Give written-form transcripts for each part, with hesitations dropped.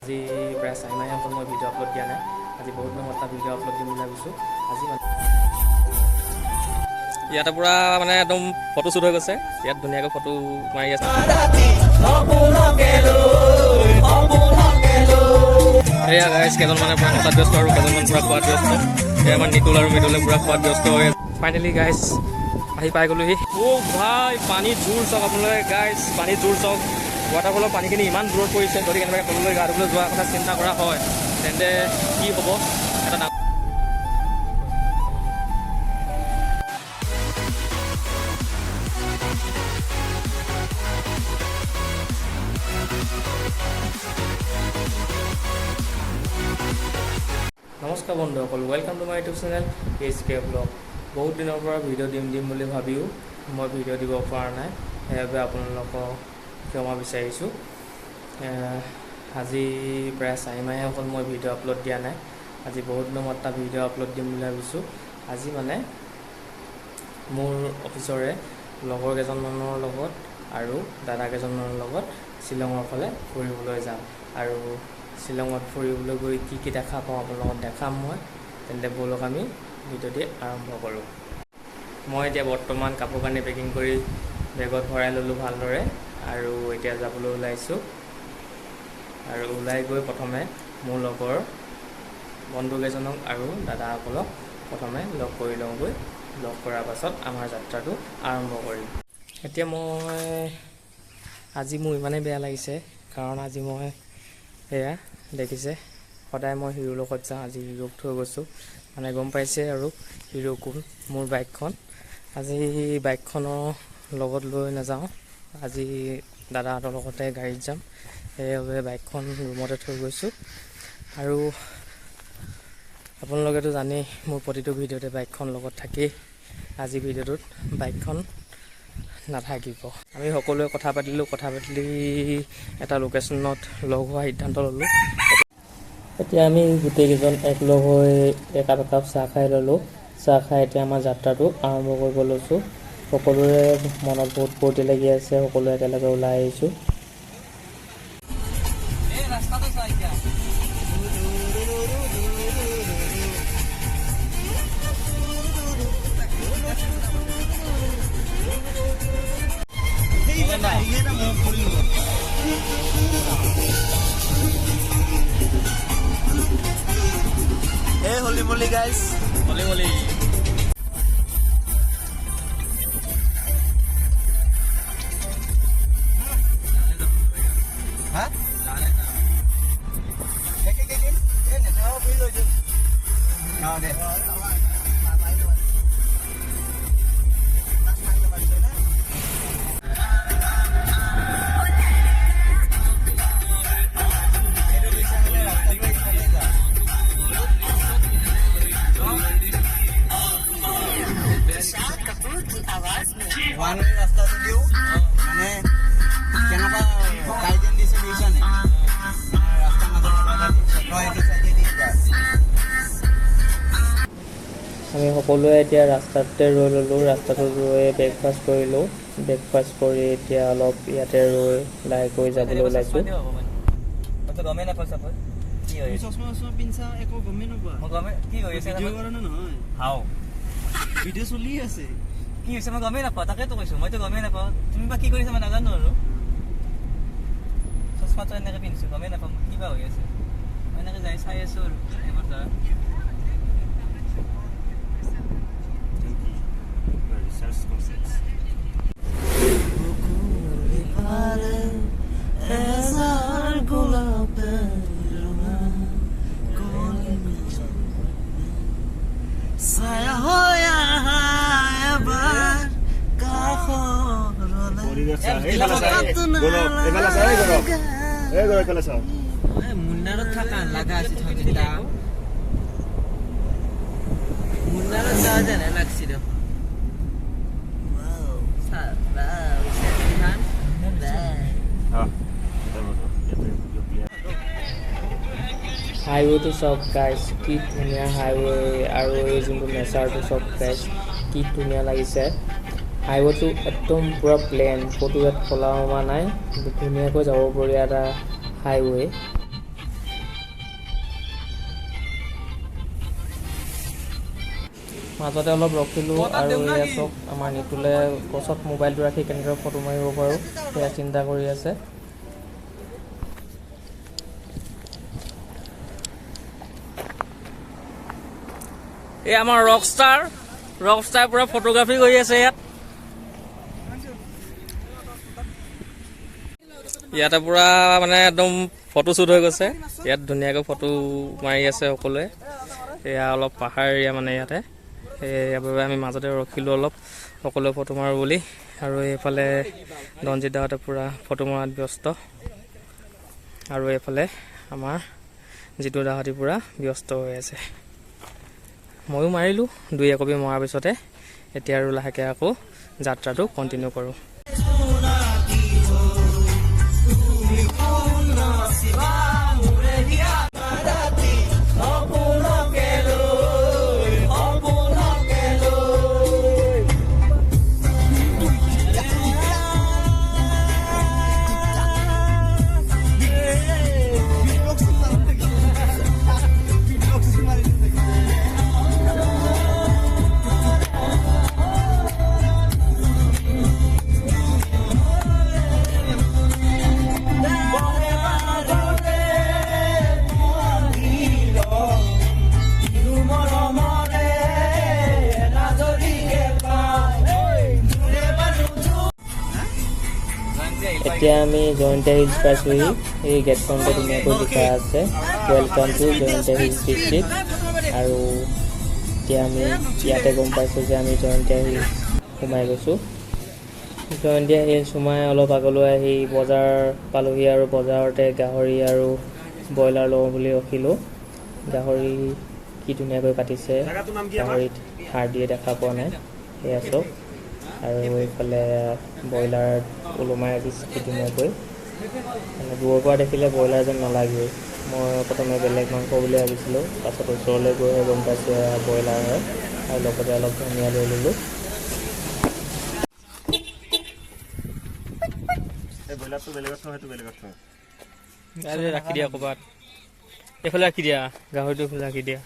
আজি প্ৰায় 4 মাহে হ'ল মই ভিডিঅ' আপলোড দিয়া নাই। আজি বহুত দিনৰ মূৰত এটা ভিডিঅ' আপলোড দিম বুলি ভাবিছোঁ। আজি মানে ইয়াতে পূৰা মানে একদম ফটো শ্বুট হৈ গৈছে। ইয়াত ধুনীয়াকৈ ফটো মাৰি আছে। এয়া গাইজ, কেইজনমানে পূৰা নচাত ব্যস্ত আৰু কেইজনমান পূৰা খোৱাত ব্যস্ত। এয়া আমাৰ নিতুল আৰু মৃদুলে পূৰা খোৱাত ব্যস্ত হৈ আছে। ফাইনেলি গাইজ, আহি পাই গ'লোহি। অ' ভাই, পানী জোৰ চাওক আপোনালোকে। গাইজ, পানী জোৰ চাওক। ৱাটাৰফলৰ পানীখিনি ইমান দূৰত পৰিছে। যদি কেনেবাকৈ তললৈ গা ধুবলৈ যোৱাৰ কথা চিন্তা কৰা হয়, তেন্তে কি হ'ব এটা ডাঙৰ। নমস্কাৰ বন্ধুসকল, welcome to my YouTube channel HK Vlog। বহুত দিনৰ পৰা ভিডিঅ' দিম দিম বুলি ভাবিও মই ভিডিঅ' দিব পৰা নাই, সেইবাবে আপোনালোকক ক্ষমা বিচাৰিছোঁ। আজি প্ৰায় 4 মাহে হ'ল মই ভিডিঅ' আপলোড দিয়া নাই। আজি বহুত দিনৰ মূৰত এটা ভিডিঅ' আপলোড দিম বুলি ভাবিছোঁ। আজি মানে মোৰ অফিচৰে লগৰ কেইজনমানৰ লগত আৰু দাদা কেইজনমানৰ লগত শ্বিলঙৰ ফালে ফুৰিবলৈ যাম আৰু শ্বিলঙত ফুৰিবলৈ গৈ কি কি দেখা পাওঁ, আপোনালোকক দেখাম মই। তেন্তে ব'লক, আমি ভিডিঅ'টি আৰম্ভ কৰোঁ। মই এতিয়া বৰ্তমান কাপোৰ কানি পেকিং কৰি বেগত ভৰাই ল'লোঁ ভালদৰে আৰু এতিয়া যাবলৈ ওলাইছোঁ। আৰু ওলাই গৈ প্ৰথমে মোৰ লগৰ বন্ধুকেইজনক আৰু দাদাসকলক প্ৰথমে লগ কৰি লওঁগৈ। লগ কৰাৰ পাছত আমাৰ যাত্ৰাটো আৰম্ভ কৰিম। এতিয়া মই আজি মোৰ ইমানেই বেয়া লাগিছে, কাৰণ আজি মই সেয়া দেখিছে, সদায় মই হিৰোৰ লগত যাওঁ, আজি হিৰোক থৈ গৈছোঁ। মানে গম পাইছে আৰু হিৰো কোন। মোৰ বাইকখন আজি বাইকখনৰ লগত লৈ নাযাওঁ। আজি দাদাহঁতৰ লগতে গাড়ীত যাম, সেইবাবে বাইকখন ৰুমতে থৈ গৈছোঁ। আৰু আপোনালোকেতো জানেই, মোৰ প্ৰতিটো ভিডিঅ'তে বাইকখন লগত থাকেই। আজি ভিডিঅ'টোত বাইকখন নাথাকিব। আমি সকলোৱে কথা পাতিলোঁ। কথা পাতি এটা লোকেশ্যনত লগ হোৱাৰ সিদ্ধান্ত ল'লোঁ। এতিয়া আমি গোটেইকেইজন একলগ হৈ একাপ একাপ চাহ খাই ল'লোঁ। চাহ খাই এতিয়া আমাৰ যাত্ৰাটো আৰম্ভ কৰিব লৈছোঁ। সকলোৰে মনত বহুত ফূৰ্তি লাগি আছে। সকলোৱে একেলগে ওলাই আহিছোঁ। ৰাস্তাটো চা এতিয়া। এই হলি মলি গাইজ। মলি মলি। হা, এই নেথাও বুলি লৈছো। অ দে। ওৱান ৱে ৰাস্তাটো দিওঁ, মানে কেনেকুৱা গাইডেঞ্চ দিছে দেখিছানে? ৰাস্তাৰ মাজত তই এইটো চাইডে দি যা। আমি সকলোৱে এতিয়া ৰাস্তাতে ৰৈ ল'লোঁ। ৰাস্তাটোত ৰৈ ব্ৰেকফাষ্ট কৰিলোঁ। ব্ৰেকফাষ্ট কৰি এতিয়া অলপ ইয়াতে ৰৈ লাহেকৈ যাবলৈ ওলাইছোঁ। মইতো গমেই নাপাওঁ চাপোজ কি হৈ আছে। চশমা চশমা পিন্ধছা, একো গমেই নোপোৱা। মই গমেই কি হৈ আছে। ভিডিঅ' কৰা নে নহয়? হাও। ভিডিঅ' চলি আছে। কি হৈছে মই গমেই নাপাওঁ। তাকেতো কৈছো, মইতো গমেই নাপাওঁ। তুমি বা কি কৰিছা মই নাজানো। আৰু চশমাটো এনেকে পিন্ধিছো, গমেই নাপাওঁ কিবা হৈ আছে। মই এনেকে যাই চাই আছো আৰু এবাৰ যা। Research process. এজাৰ গোলাপে ৰঙা কলি ছায়া হৈ আহা এবাৰ কাষৰলে। পৰিৱেশ চা, এইফালে চা, এই গৌৰৱ, এইফালে চা, এই গৌৰৱ, এই গৌৰৱ, এইফালে চাওঁ। মুন্নাৰত থাকা লাগা আছে থকিটা। মুন্নাৰত যাওয়া যেন লাগছি দেখোন। অঁ, এটা বস্তু, ইয়াতে clear। হাইৱেটো চাওক গাইজ, কি ধুনীয়া হাইৱে। আৰু এই যোনটো নেচাৰটো চাওক গাইজ, কি ধুনীয়া লাগিছে। হাইৱেটো একদম পূৰা প্লেন, ক'তো ইয়াত খলা নমা নাই। ধুনীয়াকৈ যাব পৰীয়া এটা হাইৱে। মাজতে অলপ ৰখিলোঁ আৰু এয়া চব আমাৰ নিতুলে গছত মোবাইলটো ৰাখি কেনেদৰে ফটো মাৰিব পাৰোঁ সেয়া চিন্তা কৰি আছে। এই আমাৰ ৰকষ্টাৰ, ৰকষ্টাৰ পুৰা ফটোগ্ৰাফী কৰি আছে ইয়াত। ইয়াতে পুৰা মানে একদম ফটো শ্বুট হৈ গৈছে। ইয়াত ধুনীয়াকৈ ফটো মাৰি আছে সকলোৱে। এয়া অলপ পাহাৰ এৰিয়া মানে ইয়াতে, সেইবাবে আমি মাজতে ৰখিলোঁ অলপ সকলোৱে ফটো মাৰোঁ বুলি। আৰু এইফালে ৰঞ্জিত দাহঁতে পুৰা ফটো মৰাত ব্যস্ত, আৰু এইফালে আমাৰ জিতু দাহঁতি পুৰা ব্যস্ত হৈ আছে। ময়ো মাৰিলোঁ দুই একপি মৰাৰ পিছতে এতিয়া আৰু লাহেকৈ আকৌ যাত্ৰাটো কণ্টিনিউ কৰোঁ। এতিয়া আমি জয়ন্তীয়া হিলছ পাইছোঁহি। এই গেটখনতে ধুনীয়াকৈ লিখা আছে welcome to Jaintia Hills district. আৰু এতিয়া আমি ইয়াতে গম পাইছোঁ যে আমি জয়ন্তীয়া হিলছ সোমাই গৈছোঁ। জয়ন্তীয়া হিলছ সোমাই অলপ আগলৈ আহি বজাৰ পালোহি আৰু বজাৰতে গাহৰি আৰু ব্ৰইলাৰ লওঁ বুলি ৰখিলোঁ। গাহৰি কি ধুনীয়াকৈ কাটিছে, গাহৰিত হাড় দিয়ে দেখা পোৱা নাই, সেয়া চব। আৰু এইফালে ব্ৰইলাৰ ওলোমাই ৰাখিছে কি ধুনীয়াকৈ, মানে দূৰৰ পৰা দেখিলে ব্ৰইলাৰ যেন নালাগেই। মই প্ৰথমে বেলেগ মাংস বুলি ভাবিছিলোঁ, পাছত ওচৰলৈ গৈহে গম পাইছোঁ এয়া ব্ৰইলাৰ হয়। আৰু লগতে অলপ ধনিয়া লৈ ল'লোঁ। ৰাখি দিয়া ক'ৰবাত, এইফালে ৰাখি দিয়া, গাহৰিটো এইফালে ৰাখি দিয়া,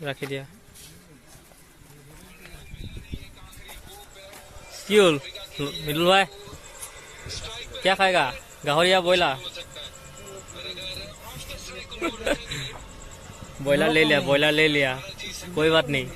ৰাখি দিয়া। কি হ'ল মৃদুল ভাই, क्या खाएगा, गाहरी या ब्रॉयलर? ब्रॉयलर ले लिया, ब्रॉयलर ले लिया, कोई बात नहीं।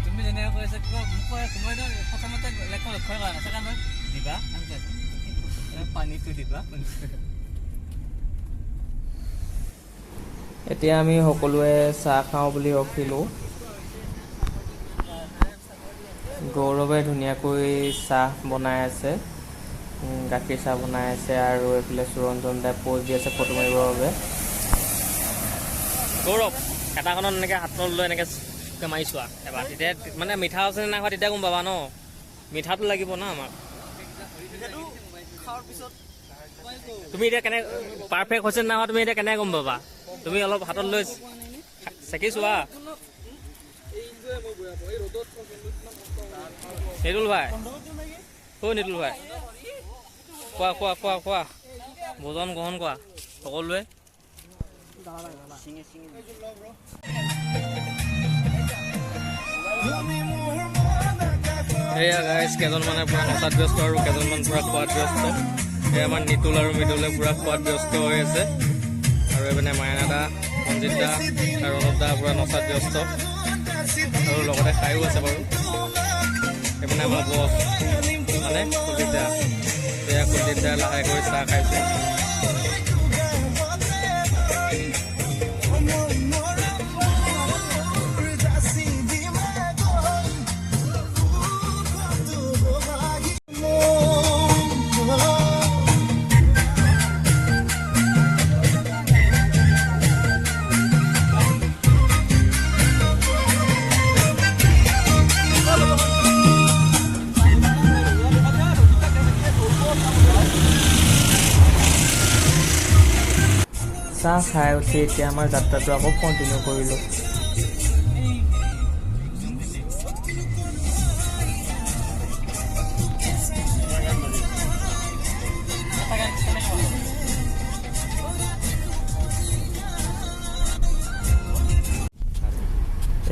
তুমি যেনেকৈ কৈ আছা কিবা মোক কয়, মই প্ৰথমতে লক্ষ্য কৰা নাই, ছেকেণ্ডত দিবা পানীটো দিবা। এতিয়া আমি সকলোৱে চাহ খাওঁ বুলি ৰখিলোঁ। গৌৰৱে ধুনীয়াকৈ চাহ বনাই আছে, গাখীৰ চাহ বনাই আছে। আৰু এইফালে সুৰঞ্জন দাই প'জ দি আছে ফটো মাৰিবৰ বাবে। গৌৰৱ, এটাখনত এনেকৈ হাতত লৈ এনেকৈ মাৰি চোৱা এবাৰ, তেতিয়া মানে মিঠা আছে নে নাই খোৱা তেতিয়া গম পাবা ন। মিঠাটো লাগিব ন আমাক। তুমি এতিয়া কেনে পাৰফেক্ট হৈছে নাই হোৱা তুমি এতিয়া কেনেকৈ গম পাবা? তুমি অলপ হাতত লৈ চেকি চোৱা। নিতুল ভাই, অ' নিতুল ভাই, খোৱা খোৱা খোৱা খোৱা, ভোজন গ্ৰহণ কৰা সকলোৱে। এয়া গাইজ, কেইজনমানে পুৰা নচাত ব্যস্ত আৰু কেইজনমান পুৰা খোৱাত ব্যস্ত। এই আমাৰ নিতুল আৰু মৃদুলে পুৰা খোৱাত ব্যস্ত হৈ আছে। আৰু এইপিনে মাইনা দা, সঞ্জিত দা আৰু অনুপ দা পুৰা নচাত ব্যস্ত আৰু লগতে খায়ো আছে বাৰু। এইপিনে আমাৰ বছ মানে কুলদীপ দা, এয়া কুলদীপ দা লাহেকৈ চাহ খাইছে। চাহ খাই উঠি এতিয়া আমাৰ যাত্ৰাটো আকৌ কণ্টিনিউ কৰিলোঁ।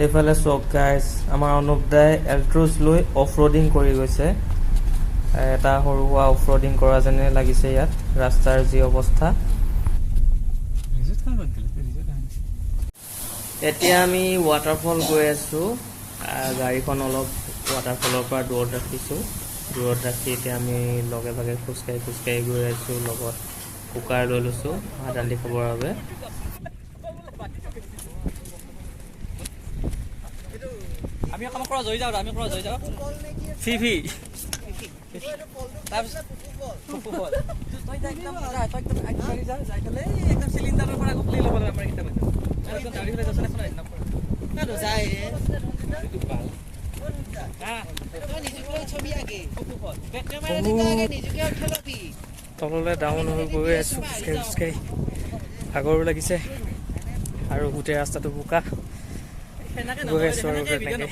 এইফালে চাওক গাইজ, আমাৰ অনুপ দাই এল্ট্ৰছ লৈ অফ ৰোডিং কৰি গৈছে। এটা সৰু সুৰা অফ ৰোডিং কৰা যেনে লাগিছে ইয়াত ৰাস্তাৰ যি অৱস্থা। এতিয়া আমি ৱাটাৰফল গৈ আছোঁ। গাড়ীখন অলপ ৱাটাৰফলৰ পৰা দূৰত ৰাখিছোঁ। দূৰত ৰাখি এতিয়া আমি লগে ভাগে খোজকাঢ়ি খোজকাঢ়ি গৈ আছোঁ। লগত কুকাৰ লৈ লৈছোঁ ভাত ৰান্ধি খাবৰ বাবে। আমি অকণমান ক্ৰছ হৈ যাওঁ, আমি ক্ৰছ হৈ যাওঁ। ফি ফি তাৰপিছত তই একদম তই একদম আগবাঢ়ি যা, যাই পেলাই একদম চিলিণ্ডাৰৰ পৰা আকৌ প্লে ল'ব লাগে আমাৰ কেইটা। তললৈ ডাউন হৈ গৈ আছোঁ খোজকাঢ়ি খোজকাঢ়ি, ভাগৰো লাগিছে আৰু গোটেই ৰাস্তাটো বোকা। গৈ আছোঁ আৰু তেনেকৈ।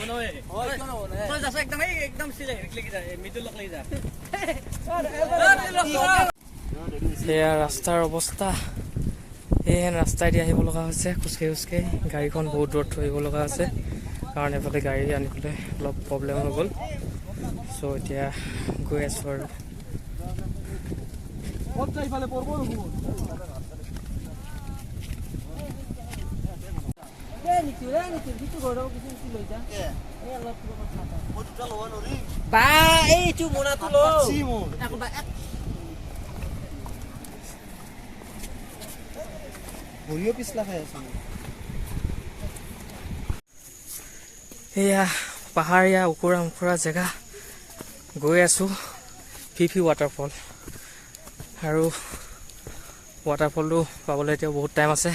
সেয়া ৰাস্তাৰ অৱস্থা, সেয়েহে ৰাস্তাইদি আহিব লগা হৈছে খোজকাঢ়ি খোজকাঢ়ি। গাড়ীখন বহুত দূৰত থৈ আহিব লগা হৈছে, কাৰণ এইফালে গাড়ী আনিবলৈ অলপ প্ৰব্লেম হৈ গ'ল। চ' এতিয়া গৈ আছোঁ আৰু। এয়া পাহাৰীয়া ওখোৰা মোখোৰা জেগা, গৈ আছোঁ ফিফি ৱাটাৰফল। আৰু ৱাটাৰফলটো পাবলৈ এতিয়া বহুত টাইম আছে।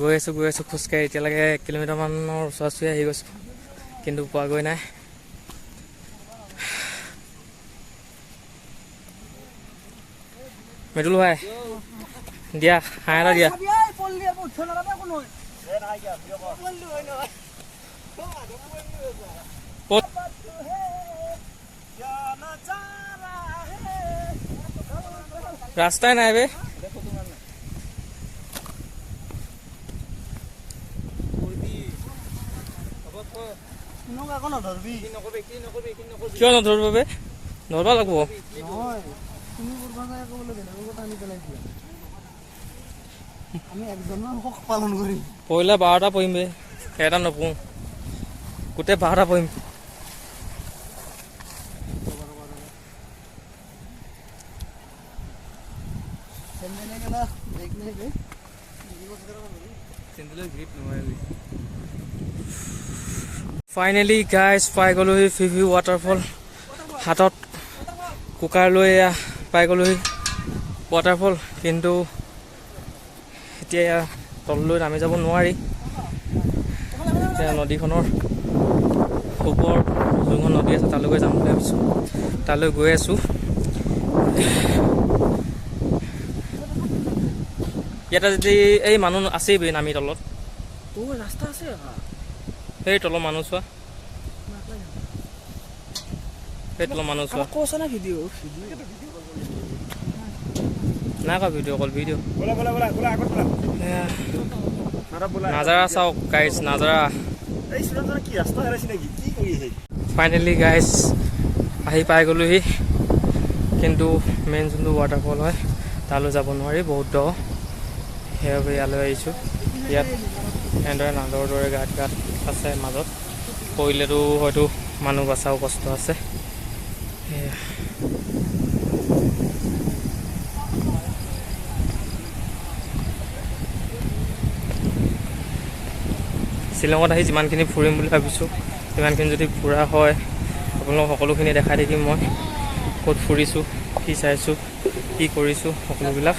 গৈ আছোঁ গৈ আছোঁ খোজকাঢ়ি, এতিয়ালৈকে 1 কিলোমিটাৰমানৰ ওচৰা ওচৰি আহি গৈছোঁ, কিন্তু পোৱাগৈ নাই। মৃদুল ভাই দিয়া হাঁহ এটা দিয়া। ৰাস্তাই নাই বে। কিয় নধৰিব বে? ধৰবা লাগব। পহিলা 12টা পঢ়িম বে, এটা নপঢ়ো, গোটেই 12টা পঢ়িম। ফাইনেলি গাইজ পাই গ'লোহি ফিফি ৱাটাৰফল। হাতত কুকাৰ লৈ পাই গ'লোহি ৱাটাৰফল, কিন্তু এতিয়া তললৈ নামি যাব নোৱাৰি। এতিয়া নদীখনৰ ওপৰত যোনখন নদী আছে তালৈকে যাম বুলি ভাবিছোঁ, তালৈ গৈ আছোঁ। ইয়াতে যদি এই মানুহ আছেই বে নামি তলত, সেই তলৰ মানুহ চোৱা, সেই তলৰ মানুহ চোৱা। নাই কৰা ভিডিঅ' কল, ভিডিঅ' নাজাৰা চাওক গাইজ, নাজাৰা। ফাইনেলি গাইজ আহি পাই গ'লোহি, কিন্তু মেইন যোনটো ৱাটাৰফল হয় তালৈ যাব নোৱাৰি, বহুত দ। সেইবাবে ইয়ালৈ আহিছোঁ। ইয়াত এনেদৰে নাদৰ দৰে গাঁত গাঁত আছে, মাজত পৰিলেতো হয়তো মানুহ বচাও কষ্ট আছে। সেয়া শ্বিলঙত আহি যিমানখিনি ফুৰিম বুলি ভাবিছোঁ সিমানখিনি যদি ফুৰা হয় আপোনালোকক সকলোখিনি দেখাই থাকিম মই, ক'ত ফুৰিছোঁ, কি চাইছোঁ, কি কৰিছোঁ, সকলোবিলাক।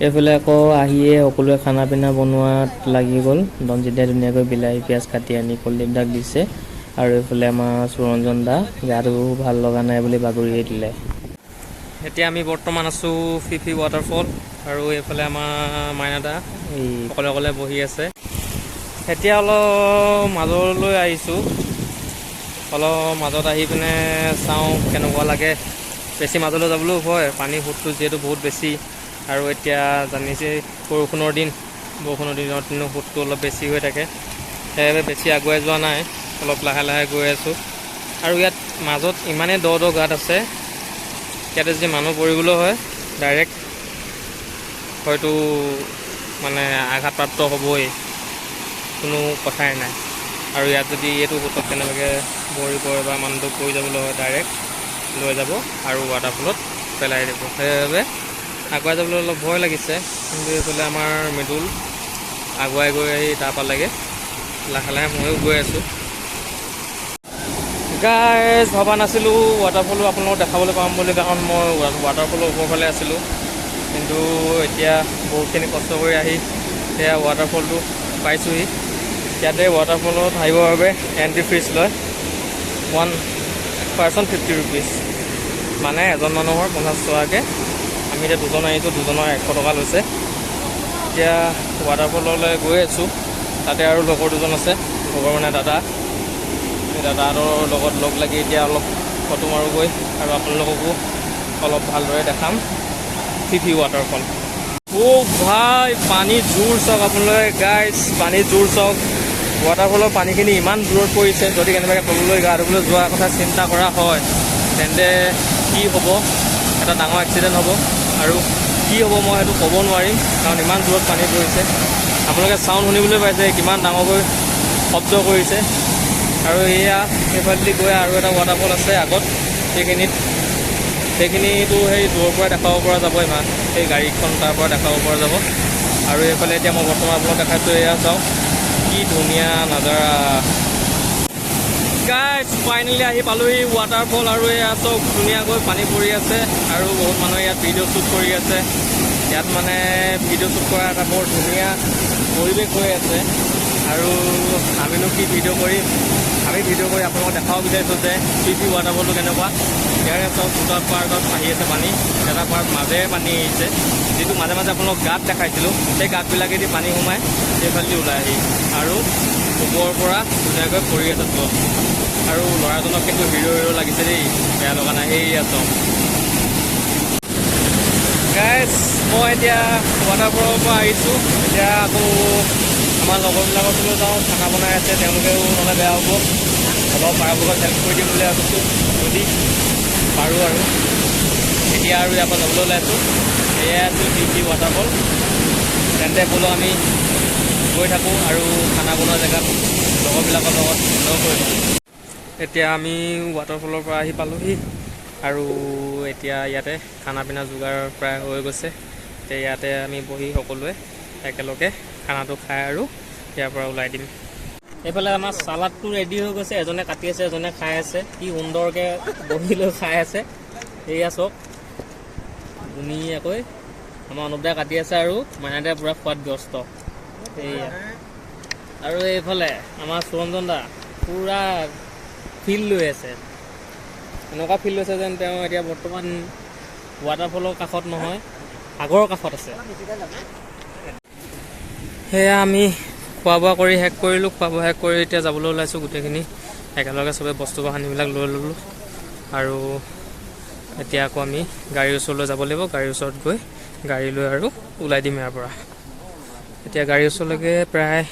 এইফালে আকৌ আহিয়ে সকলোৱে খানা পিনা বনোৱাত লাগি গ'ল। ৰঞ্জিতে ধুনীয়াকৈ বিলাহী পিঁয়াজ কাটি আনি কুলদীপ দাক দিছে আৰু এইফালে আমাৰ সুৰঞ্জন দা গাটো ভাল লগা নাই বুলি বাগৰিয়ে দিলে। এতিয়া আমি বৰ্তমান আছোঁ ফিফি ৱাটাৰফল আৰু এইফালে আমাৰ মাইনা দা এই অকলে অকলে বহি আছে। এতিয়া অলপ মাজলৈ আহিছোঁ, অলপ মাজত আহি পিনে চাওঁ কেনেকুৱা লাগে। বেছি মাজলৈ যাবলৈও ভয়, পানীৰ সোঁতটো যিহেতু বহুত বেছি আৰু এতিয়া জানিছেই বৰষুণৰ দিন, বৰষুণৰ দিনত সোঁতটো অলপ বেছি হৈ থাকে, সেইবাবে বেছি আগুৱাই যোৱা নাই, অলপ লাহে লাহে গৈ আছোঁ। আৰু ইয়াত মাজত ইমানেই দ দ গাঁত আছে, ইয়াতে যদি মানুহ পৰিবলৈ হয় ডাইৰেক্ট হয়তো মানে আঘাতপ্ৰাপ্ত হ'বই, কোনো কথাই নাই। আৰু ইয়াত যদি এইটো সোঁতত কেনেবাকৈ ভৰি পৰে বা মানুহটো পৰি যাবলৈ হয় ডাইৰেক্ট লৈ যাব আৰু ৱাটাৰফলত পেলাই দিব, সেইবাবে আগুৱাই যাবলৈ অলপ ভয় লাগিছে। কিন্তু এইফালে আমাৰ মৃদুল আগুৱাই গৈ আহি তাৰ পালেগৈ, লাহে লাহে ময়ো গৈ আছোঁ। গাইজ, ভবা নাছিলোঁ ৱাটাৰফলো আপোনালোকক দেখাবলৈ পাম বুলি, কাৰণ মই ৱাটাৰফলৰ ওপৰফালে আছিলোঁ। কিন্তু এতিয়া বহুতখিনি কষ্ট কৰি আহি সেয়া ৱাটাৰফলটো পাইছোঁহি। ইয়াতে ৱাটাৰফলত আহিবৰ বাবে এণ্ট্ৰি ফিজ লয় 1 পাৰ্চন 50 ৰুপিজ, মানে এজন মানুহৰ 50 টকাকৈ। আমি এতিয়া দুজন আহিছোঁ, দুজনৰ 100 টকা লৈছে। এতিয়া ৱাটাৰফললৈ গৈ আছোঁ, তাতে আৰু লগৰ দুজন আছে, লগৰ মানে দাদা, সেই দাদাহঁতৰ লগত লগ লাগি এতিয়া অলপ ফটো মাৰোগৈ আৰু আপোনালোককো অলপ ভালদৰে দেখাম ফিফি ৱাটাৰফল। অ' ভাই, পানী জোৰ চাওক আপোনালোকে গাইজ, পানী জোৰ চাওক। ৱাটাৰফলৰ পানীখিনি ইমান দূৰত পৰিছে, যদি কেনেবাকৈ তললৈ গা ধুবলৈ যোৱাৰ কথা চিন্তা কৰা হয় তেন্তে কি হ'ব, এটা ডাঙৰ এক্সিডেণ্ট হ'ব। আৰু কি হ'ব মই সেইটো ক'ব নোৱাৰিম, কাৰণ ইমান দূৰত পানী পৰিছে। আপোনালোকে চাউণ্ড শুনিবলৈ পাইছে কিমান ডাঙৰকৈ শব্দ কৰিছে। আৰু এয়া সেইফালেদি গৈ আৰু এটা ৱাটাৰফল আছে আগত, সেইখিনিতো সেই দূৰৰ পৰা দেখাব পৰা যাব, ইমান সেই গাড়ীখন তাৰ পৰা দেখাব পৰা যাব। আৰু এইফালে এতিয়া মই বৰ্তমান আপোনালোক দেখাইছোঁ, এয়া চাওক কি ধুনীয়া নাজাৰা। গাইজ, ফাইনেলি আহি পালোহি ৱাটাৰফল আৰু এয়া চাওক ধুনীয়াকৈ পানী পৰি আছে আৰু বহুত মানুহে ইয়াত ভিডিঅ' শ্বুট কৰি আছে। ইয়াত মানে ভিডিঅ' শ্বুট কৰা এটা বৰ ধুনীয়া পৰিৱেশ হৈ আছে। আৰু আমিনো কি ভিডিঅ' কৰিম, আমি ভিডিঅ' কৰি আপোনালোকক দেখাব বিচাৰিছোঁ যে ফিফি ৱাটাৰফলটো কেনেকুৱা। ইয়াৰে চাওক দুটা পাৰ্কত আহি আছে পানী, এটা পাৰ্ক মাজেৰে পানী আহিছে, যিটো মাজে মাজে আপোনালোক গাঁত দেখাইছিলোঁ, সেই গাঁতবিলাকেদি পানী সোমাই সেইফালেদি ওলাই আহি আৰু ওপৰৰ পৰা ধুনীয়াকৈ পৰি আছে তলত। আৰু ল'ৰাজনক কিন্তু হিৰ' হিৰ' লাগিছে দেই, বেয়া লগা নাই। সেইয়া চাওক গাইজ, মই এতিয়া ৱাটাৰফলৰ পৰা আহিছোঁ। এতিয়া আকৌ আমাৰ লগৰবিলাকৰ ওচৰলৈ যাওঁ, খানা বনাই আছে, তেওঁলোকেও নহ'লে বেয়া হ'ব, অলপ পৰাপক্ষত হেল্প কৰি দিম বুলি ভাবিছোঁ যদি পাৰোঁ। আৰু এতিয়া আৰু ইয়াৰ পৰা যাবলৈ ওলাইছোঁ। এয়াই আছিল ফিফি ৱাটাৰফল। তেন্তে বোলো আমি গৈ থাকোঁ আৰু খানা বনোৱা জেগাত লগৰবিলাকৰ লগত লগ হৈ লওঁ। এতিয়া আমি ৱাটাৰফলৰ পৰা আহি পালোহি আৰু এতিয়া ইয়াতে খানা পিনা যোগাৰ প্ৰায় হৈ গৈছে। এতিয়া ইয়াতে আমি বহি সকলোৱে একেলগে খানাটো খাই আৰু ইয়াৰ পৰা ওলাই দিম। এইফালে আমাৰ চালাডটো ৰেডি হৈ গৈছে, এজনে কাটি আছে, এজনে খাই আছে, কি সুন্দৰকৈ বহি লৈ খাই আছে। এয়া চাওক ধুনীয়াকৈ আমাৰ অনুপ দাই কাটি আছে আৰু মাইনা দাই পূৰা খোৱাত ব্যস্ত। এয়া আৰু এইফালে আমাৰ সুৰঞ্জন দা পূৰা ফিল লৈ আছে, এনেকুৱা ফিল লৈছে যেন তেওঁ এতিয়া বৰ্তমান ৱাটাৰফলৰ কাষত নহয়, সাগৰৰ কাষত আছে। সেয়া আমি খোৱা বোৱা কৰি শেষ কৰিলোঁ। খোৱা বোৱা শেষ কৰি এতিয়া যাবলৈ ওলাইছোঁ। গোটেইখিনি একেলগে চবে বস্তু বাহানিবিলাক লৈ ল'লোঁ আৰু এতিয়া আকৌ আমি গাড়ীৰ ওচৰলৈ যাব লাগিব। গাড়ীৰ ওচৰত গৈ গাড়ী লৈ আৰু ওলাই দিম ইয়াৰ পৰা। এতিয়া গাড়ীৰ ওচৰলৈকে প্ৰায়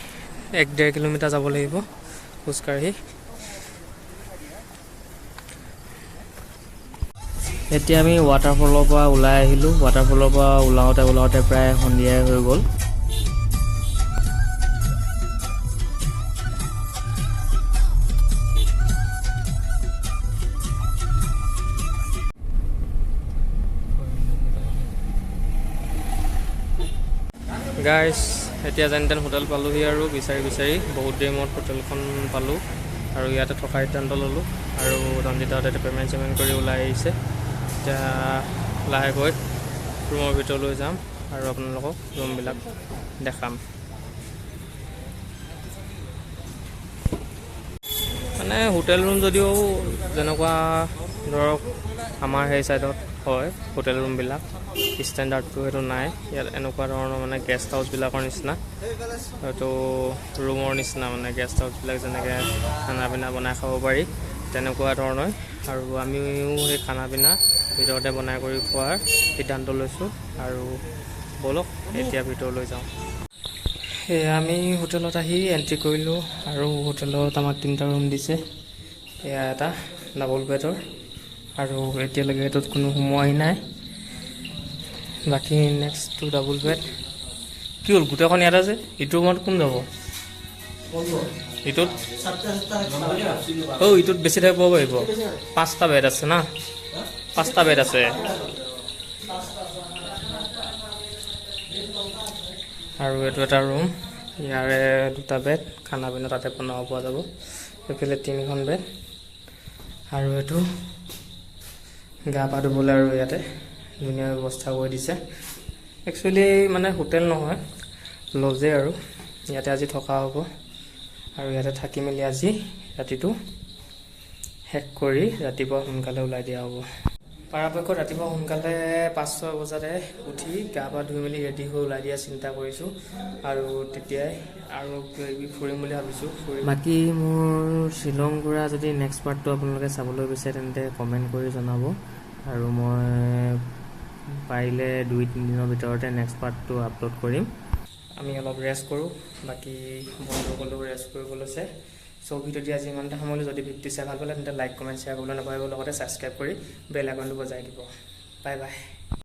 1-1.5 কিলোমিটাৰ যাব লাগিব খোজকাঢ়ি। এতিয়া আমি ৱাটাৰফলৰ পৰা ওলাই আহিলোঁ। ৱাটাৰফলৰ পৰা ওলাওঁতে ওলাওঁতে প্ৰায় সন্ধিয়াই হৈ গ'ল। গাইজ, এতিয়া যেন তেন হোটেল পালোহি আৰু বিচাৰি বিচাৰি বহুত দেৰি মূৰত হোটেলখন পালোঁ আৰু ইয়াতে থকাৰ সিদ্ধান্ত ল'লোঁ। আৰু ৰঞ্জিতাহঁতে এতিয়া পে'মেণ্ট চেমেণ্ট কৰি ওলাই আহিছে। এতিয়া লাহেকৈ ৰুমৰ ভিতৰলৈ যাম আৰু আপোনালোকক ৰুমবিলাক দেখাম। মানে হোটেল ৰুম যদিও যেনেকুৱা ধৰক আমাৰ সেই ছাইডত হয় হোটেল ৰুমবিলাক ষ্টেণ্ডাৰ্ডটো সেইটো নাই। ইয়াত এনেকুৱা ধৰণৰ মানে গেষ্ট হাউচবিলাকৰ নিচিনা, হয়তো ৰুমৰ নিচিনা, মানে গেষ্ট হাউচবিলাক যেনেকৈ খানা পিনা বনাই খাব পাৰি তেনেকুৱা ধৰণৰ। আৰু আমিও সেই খানা পিনা ভিতৰতে বনাই কৰি খোৱাৰ সিদ্ধান্ত লৈছোঁ। আৰু ব'লক এতিয়া ভিতৰলৈ যাওঁ। সেয়া আমি হোটেলত আহি এণ্ট্ৰি কৰিলোঁ আৰু হোটেলত আমাক 3টা ৰুম দিছে। এয়া এটা ডাবল বেডৰ আৰু এতিয়ালৈকে এইটোত কোনো সোমোৱাই নাই। বাকী নেক্সটটো ডাবল বেড। কি হ'ল গোটেইখন ইয়াত আছে? ইটো ৰুমত কোন যাব? ইটোত অ' ইটোত বেছি থাকিব পাৰিব। 5টা বেড আছে না, 5টা বেড আছে। আৰু এইটো এটা ৰুম, ইয়াৰে 2টা বেড, খানা পিনা তাতে বনাব পৰা যাব। এইফালে 3খন বেড আৰু এইটো গা পা ধুবলৈ আৰু ইয়াতে ধুনীয়া ব্যৱস্থা কৰি দিছে। একচুৱেলি মানে হোটেল নহয়, লজেই আৰু। ইয়াতে আজি থকা হ'ব আৰু ইয়াতে থাকি মেলি আজি ৰাতিটো শেষ কৰি ৰাতিপুৱা সোনকালে ওলাই দিয়া হ'ব। পৰাপক্ষত ৰাতিপুৱা সোনকালে 5-6 বজাতে উঠি গা পা ধুই মেলি ৰেডি হৈ ওলাই দিয়া চিন্তা কৰিছোঁ আৰু তেতিয়াই আৰু কিবা কিবি ফুৰিম বুলি ভাবিছোঁ। বাকী মোৰ শ্বিলং ঘূৰা যদি নেক্সট পাৰ্টটো আপোনালোকে চাবলৈ বিচাৰে তেন্তে কমেণ্ট কৰি জনাব আৰু মই পাৰিলে 2-3 দিনৰ ভিতৰতে নেক্সট পাৰ্টটো আপলোড কৰিম। আমি অলপ ৰেষ্ট কৰোঁ, বাকী বন্ধুসকলেও ৰেষ্ট কৰিব লৈছে। চ' ভিডিঅ' দি আজি ইমানতে সামৰিলোঁ। যদি ভিডিঅ'টো চাই ভাল পালে তেন্তে লাইক, কমেণ্ট, শ্বেয়াৰ কৰিবলৈ নাপাহৰিব, লগতে ছাবস্ক্ৰাইব কৰি বেল আইকনটো বজাই দিব। Bye bye.